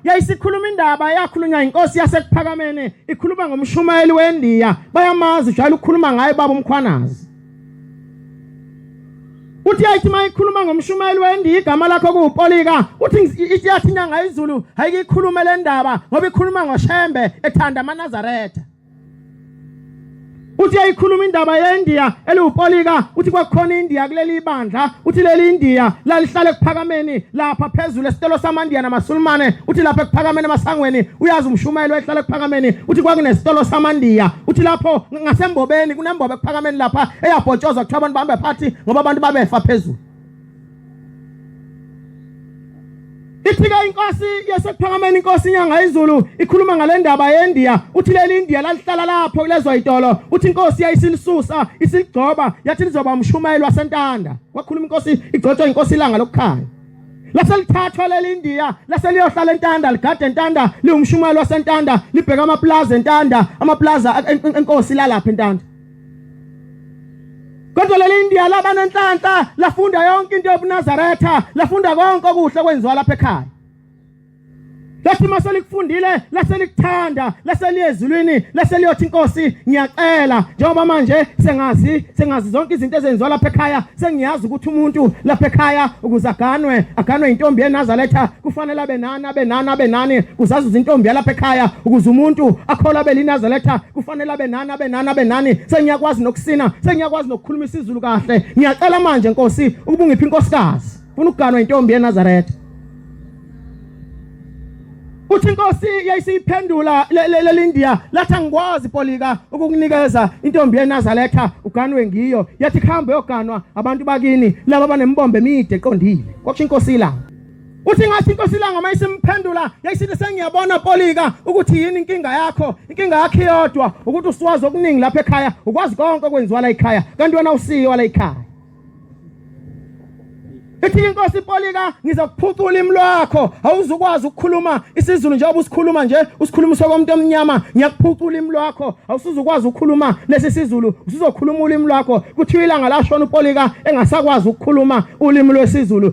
Yayisikhuluma indaba eyakhulunywa inkosi yaseKuphakameni, ikhuluma ngomshumayeli weNdiya. Bayamazi, ujwayele ukukhuluma ngaye baba uMkhwanazi. Uthi yayithi uma ikhuluma ngomshumayeli weNdiya, igama lakho kuwuPolika. Uthi ithi yathi inyanga izulu ayike ikhulume le ndaba ngoba ikhuluma ngoShembe ethanda amaNazaretha. Uthi yayikhuluma indaba yeNdiya eliwupolika, uthi kwakukhona iNdiya kuleli bandla, uthi leli Indiya lalihlala ekuphakameni lapha phezulu esitolo samaNdiya namaSulumane, uthi lapha ekuphakameni emasangweni, uyazi umshumayeli wayehlala ekuphakameni, uthi kwakunesitolo samaNdiya, uthi lapho ngasembobeni kunembobo ekuphakameni lapha eyabhotshozwa kuthiwa abantu bahambe phathi ngoba abantu babefa phezulu. Ithi-ke inkosi yasekuphakameni, inkosi inyanga izulu, ikhuluma ngale ndaba yeNdiya. Uthi leli Indiya lalihlala lapho kulezo yitolo. Uthi inkosi yayisilisusa isiligcoba, yathi lizoba umshumayeli waseNtanda. Kwakhuluma inkosi igcotshwa inkosi ilanga lokukhanya. Laselithathwa leli Indiya, laseliyohlala eNtanda, ligade eNtanda, liwumshumayeli waseNtanda, libheka amaplaza eNtanda, amaplaza enkosi lalapha eNtanda. Kodwa leli India laba nenhlanhla, lafunda yonke into yobuNazaretha, lafunda konke okuhle kwenziwa lapha ekhaya. Lathi uma selikufundile, laselikuthanda, laseliye ezulwini, laseliyothi inkosi ngiyacela, njengoba manje sengazi zonke izinto ezenziwa lapha ekhaya, sengiyazi ukuthi umuntu lapha ekhaya ukuze aganwe, aganwe intombi yeNazaretha, kufanele abe nani, abe nani, abe nani, kuzazi izintombi yalapha ekhaya, ukuze umuntu akholwe abe liNazaretha, kufanele abe nani, abe nani, abe nani. Sengiyakwazi nokusina, sengiyakwazi nokukhuluma isiZulu kahle. Ngiyacela manje Nkosi ukuba ungiphe inkosikazi. Funa ukuganwa intombi yeNazaretha. Uthi inkosi yayisiyiphendula lelindiya, lathi angikwazi Polika ukukunikeza intombi yeNazaretha uganwe ngiyo. Yathi kuhambe yoganwa abantu bakini laba abanembombo emide eqondile. Kwakusho inkosi ilanga. Uthi ngathi inkosi ilanga mayisimphendula yayisithi sengiyabona Polika ukuthi yini inkinga yakho. Inkinga yakho iyodwa ukuthi usuwazi okuningi lapha ekhaya, ukwazi konke okwenziwa la ekhaya, kanti wena usiyo la ekhaya. Ithi inkosi Polika ngizokuphuca ulimi lwakho, awuzukwazi ukukhuluma isiZulu njengoba usikhuluma nje, usikhulumisa komuntu omnyama. Ngiyakuphuca ulimi lwakho, awusuzukwazi ukukhuluma lesi siZulu, usuzokhuluma ulimi lwakho. Kuthiwa ilanga lashona uPolika engasakwazi ukukhuluma ulimi lwesiZulu.